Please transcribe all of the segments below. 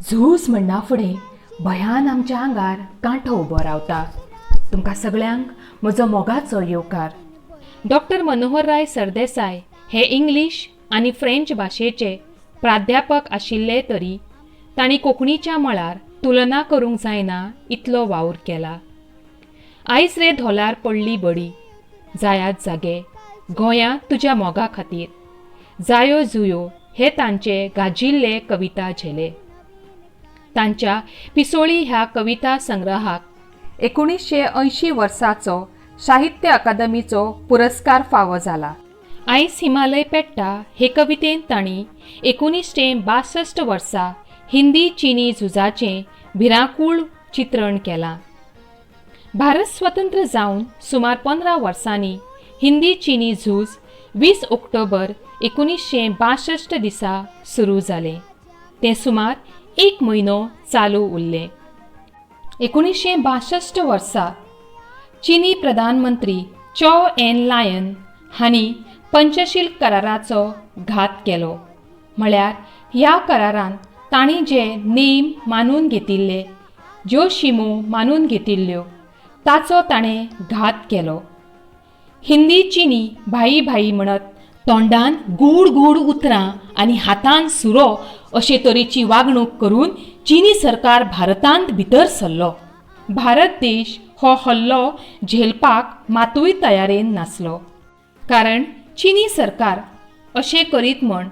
झूज म्हणना फुडें भंयान आमच्या आंगार कांटो उबो रावता. तुमकां सगळ्यांक म्हजो मोगाचो येवकार. डॉक्टर मनोहरराय सरदेसाय हे इंग्लीश आनी फ्रेंच भाशेचे प्राध्यापक आशिल्ले तरी तांणी कोंकणीच्या मळार तुलना करूंक जायना इतलो वावर केला. आयज रे धोलार पडली बडी, जायात जागे, गोंया तुज्या मोगा खातीर, जायो जुयो हे तांचे गाजिल्ले कविता झेले. तांच्या पिसोळी ह्या कविता संग्रहाक 1980 वर्साचो साहित्य अकादमीचो पुरस्कार फावो जाला. आयज हिमालय पेट्टा हे कवितेंत तांणी 1962 वर्सा हिंदी चिनी झुजाचें भिरांकूळ चित्रण केलां. भारत स्वतंत्र जावन सुमार 15 वर्सांनी हिंदी चिनी झूज 20 ऑक्टोबर 1962 दिसा सुरू जालें. तें सुमार एक म्हयनो चालू उरलें. 1962 वर्सा चिनी प्रधानमंत्री चॉ एन लायन हांणी पंचशील कराराचो घात केलो. म्हळ्यार ह्या करारान तांणी जे नेम मानून घेतिल्ले, ज्यो शिमो मानून घेतिल्ल्यो ताचो ताणें घात केलो. हिंदी चिनी भाई भाई म्हणत तोंडान गोड गोड उतरां आनी हातान सुरो अशे तरेची वागणूक करून चिनी सरकार भारतांत भितर सरलो. भारत देश हो हल्लो झेलपाक मातूय तयारेन नासलो, कारण चिनी सरकार अशें करीत म्हण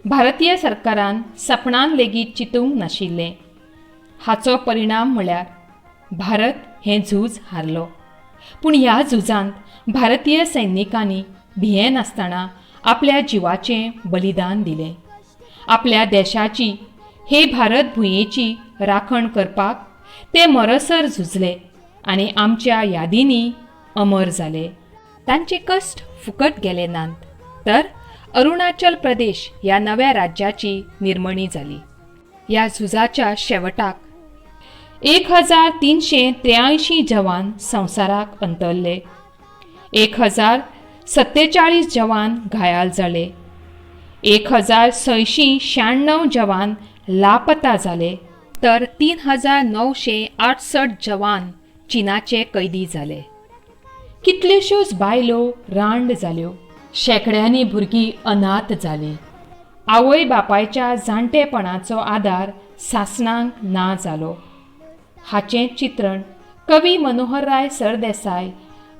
भारतीय सरकारान सपनान लेगीत चिंतूंक नाशिल्लें. हाचो परिणाम म्हळ्यार भारत हें झूज हारलो. पूण ह्या झुजांत भारतीय सैनिकांनी भियेनासतना आपल्या जिवाचें बलिदान दिलें. आपल्या देशाची, हे भारत भुंयेची राखण करपाक ते मरसर झुजले आनी आमच्या यादींनी अमर जाले. तांचे कश्ट फुकट गेले नात, तर अरुणाचल प्रदेश ह्या नव्या राज्याची निर्मणी जाली. ह्या झुजाच्या शेवटाक 1383 जवान संवसाराक अंतरले, 1047 जवान घायाल जाले, 1696 जवान लापता जाले, तर 3968 जवान चीनाचे कैदी जाले. कितल्योश्योच बायलो रांड जाल्यो, शेंकड्यांनी भुरगीं अनाथ जालीं. आवय बापायच्या जाणटेपणाचो आदार सासणांक ना जालो. हाचें चित्रण कवी मनोहरराय सरदेसाय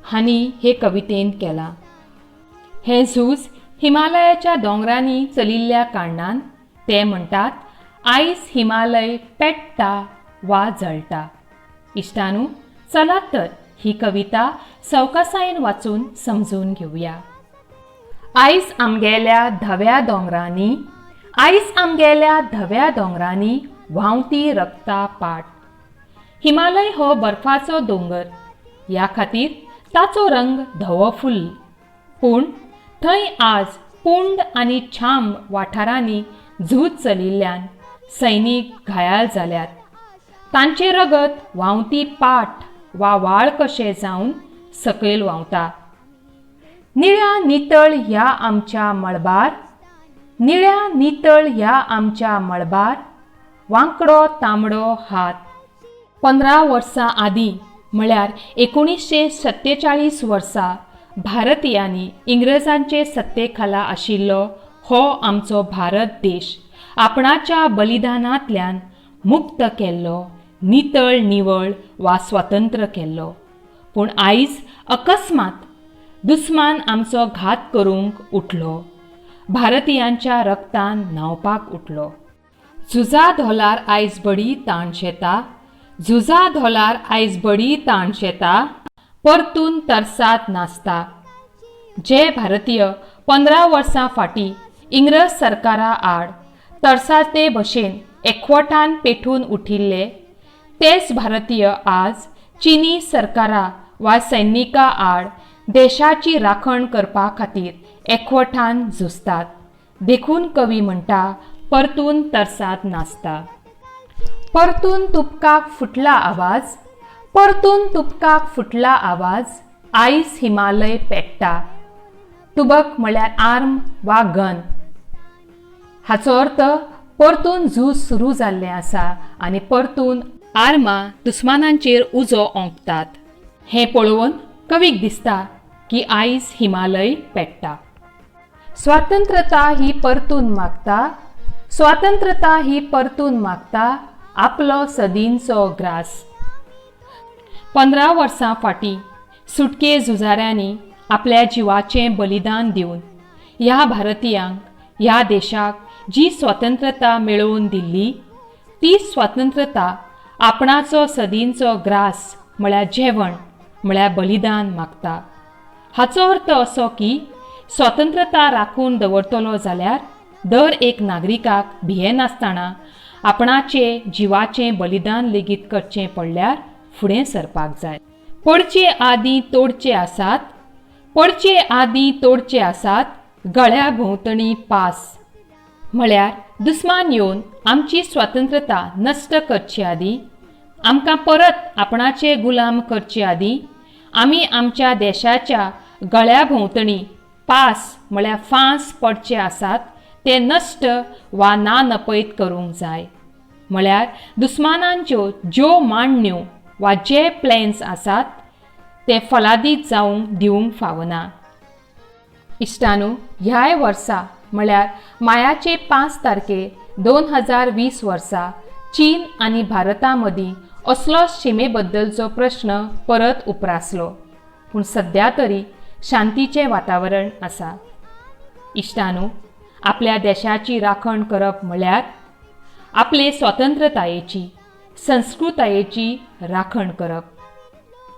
हांणी हे कवितेंत केलां. हें झूज हिमालयाच्या दोंगरांनी चलिल्ल्या कारणान ते म्हणटात, आयज हिमालय पेट्टा वा जळटा. इश्टानू, चलात तर ही कविता सवकासायेन वाचून समजून घेवया. आयज आमगेल्या धव्या दोंगरांनी, आयज आमगेल्या धव्या दोंगरांनी व्हांवती रक्ता पाट. हिमालय हो बर्फाचो दोंगर, ह्या खातीर ताचो रंग धवो फुल्ल. पूण थंय आज पुंड आनी छांब वाठारांनी झूज चलिल्ल्यान सैनीक घायाल जाल्यात. तांचें रगत व्हांवती पाट वा व्हाळ कशें जावन सकयल व्हांवता. निळ्या नितळ ह्या आमच्या मळबार, निळ्या नितळ ह्या आमच्या मळबार वांकडो तांबडो हात. 15 वर्सां आदीं म्हळ्यार 1947 वर्सा भारतीयांनी इंग्रजांचे सत्ते खाला आशिल्लो हो आमचो भारत देश आपणाच्या बलिदानांतल्यान मुक्त केल्लो, नितळ निवळ वा स्वतंत्र केल्लो. पूण आयज अकस्मात दुस्मान आमचो घात करूंक उठलो, भारतीयांच्या रक्तान न्हांवपाक उठलो. झुजा धोलार आयज बडी ताणशेता, झुजा धोलार आयज बडी ताणशेता, परतून तरसाद नासता. जे भारतीय 15 वर्सां फाटीं इंग्रज सरकारा आड तरसादे भशेन एकवटान पेटून उठिल्ले, तेच भारतीय आज चिनी सरकारा वा सैनिका आड देशाची राखण करपा खातीर एकवटान झुजतात. देखून कवी म्हणटा, परतून तरसाद नासता. परतून तुबकाक फुटला आवाज, परतून तुबकाक फुटला आवाज, आयज हिमालय पेट्टा. तुबक म्हळ्यार आर्म वा गन. हाचो अर्थ परतून झूज सुरू जाल्लें आसा आनी परतून आर्मां दुस्मानांचेर उजो ओंकतात. हें पळोवन कवीक दिसता की आयज हिमालय पेट्टा. स्वातंत्रता ही परतून मागता, स्वातंत्रता ही परतून मागता आपलो सदींचो ग्रास. 15 वर्सां फाटीं सुटके झुजाऱ्यांनी आपल्या जिवाचें बलिदान दिवन ह्या भारतीयांक, ह्या देशाक जी स्वतंत्रता मेळोवन दिल्ली ती स्वतंत्रता आपणाचो सदींचो ग्रास म्हळ्यार जेवण म्हळ्यार बलिदान मागता. हाचो अर्थ असो की स्वतंत्रता राखून दवरतलो जाल्यार दर एक नागरिकाक भियेनासतना आपणाचे जिवाचें बलिदान लेगीत करचें पडल्यार फुडें सरपाक जाय. पडचे आदीं तोडचे आसात, पडचे आदीं तोडचे आसात गळ्या भोंवतणी पास. म्हळ्यार दुस्मान येवन आमची स्वतंत्रता नश्ट करचे आदीं, आमकां परत आपणाचे गुलाम करचे आदीं आमी आमच्या देशाच्या गळ्या भोंवतणी पास म्हळ्यार फांस पडचे आसात ते नश्ट वा ना नपयत करूंक जाय. म्हळ्यार दुस्मानांच्यो ज्यो मांडण्यो वा जे प्लॅन्स आसात ते फलादीक जावंक दिवंक फावना. इश्टानू, ह्याय वर्सा म्हळ्यार मायाचे 5 तारखे 2020 वर्सा चीन आनी भारता मदीं असलो शिमे बद्दलचो प्रश्न परत उप्रासलो, पूण सद्या तरी शांतीचें वातावरण आसा. इश्टानू, आपल्या देशाची राखण करप म्हळ्यार आपले स्वतंत्रतायेची, संस्कृतायेची राखण करप.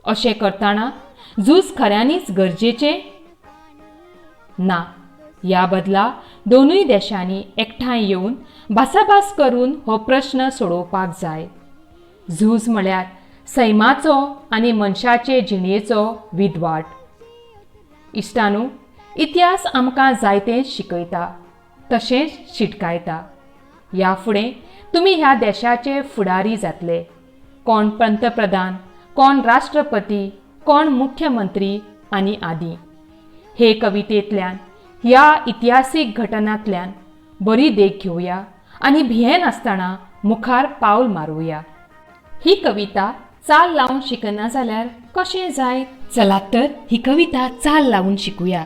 अशें करतना झूज खऱ्यांनीच गरजेचें ना. ह्या बदला दोनूय देशांनी एकठांय येवन भासाभास करून हो प्रश्न सोडोवपाक जाय. झूज म्हळ्यार सैमाचो आनी मनशाचे जिणेचो विद्वाट. इश्टानू, इतिहास आमकां जायतें शिकयता तशेंच शिटकायता. ह्या फुडें तुमी ह्या देशाचे फुडारी जातले. कोण पंतप्रधान, कोण राष्ट्रपती, कोण मुख्यमंत्री आनी आदी. हे कवितेंतल्यान, ह्या इतिहासीक घटनांतल्यान बरी देख घेवया आनी भियेनासतना मुखार पावल मारुया. ही कविता चाल लावन शिकना जाल्यार कशें जायत? चलात तर ही कविता चाल लावन शिकुया.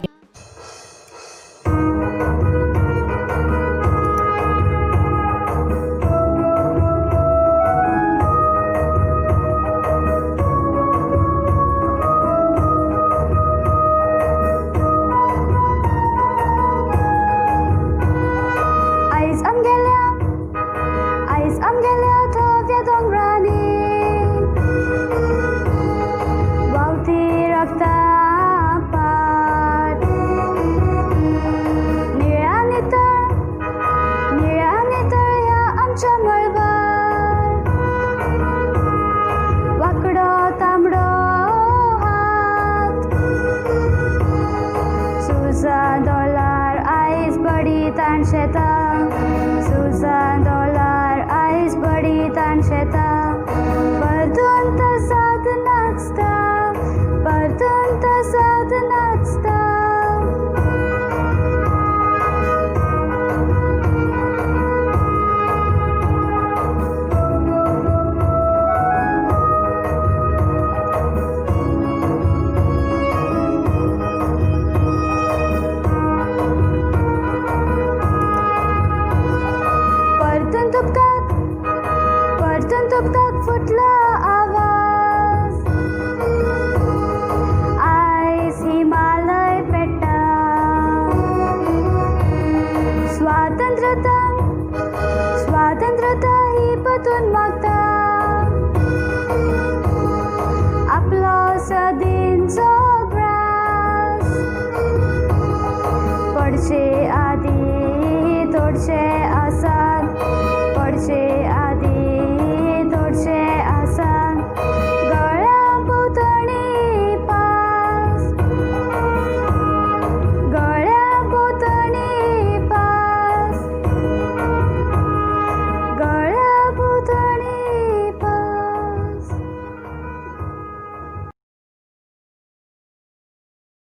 आयज आमगेल्या, आयज आमगेल्या धव्या दोंगरांनी व्हांवती रगता पाट. निळ्या नितळ, निळ्या नितळ ह्या आमच्या मळबार वांकडो तांबडो हात. सुजा डोलार आयज बडी ताणशेता, सुजा डोलार आयज बडी ताणशेता. परतून तसात नाचता, परतून तसात नाचता. परतून तुपकाक, परतून तुपकाक फुटला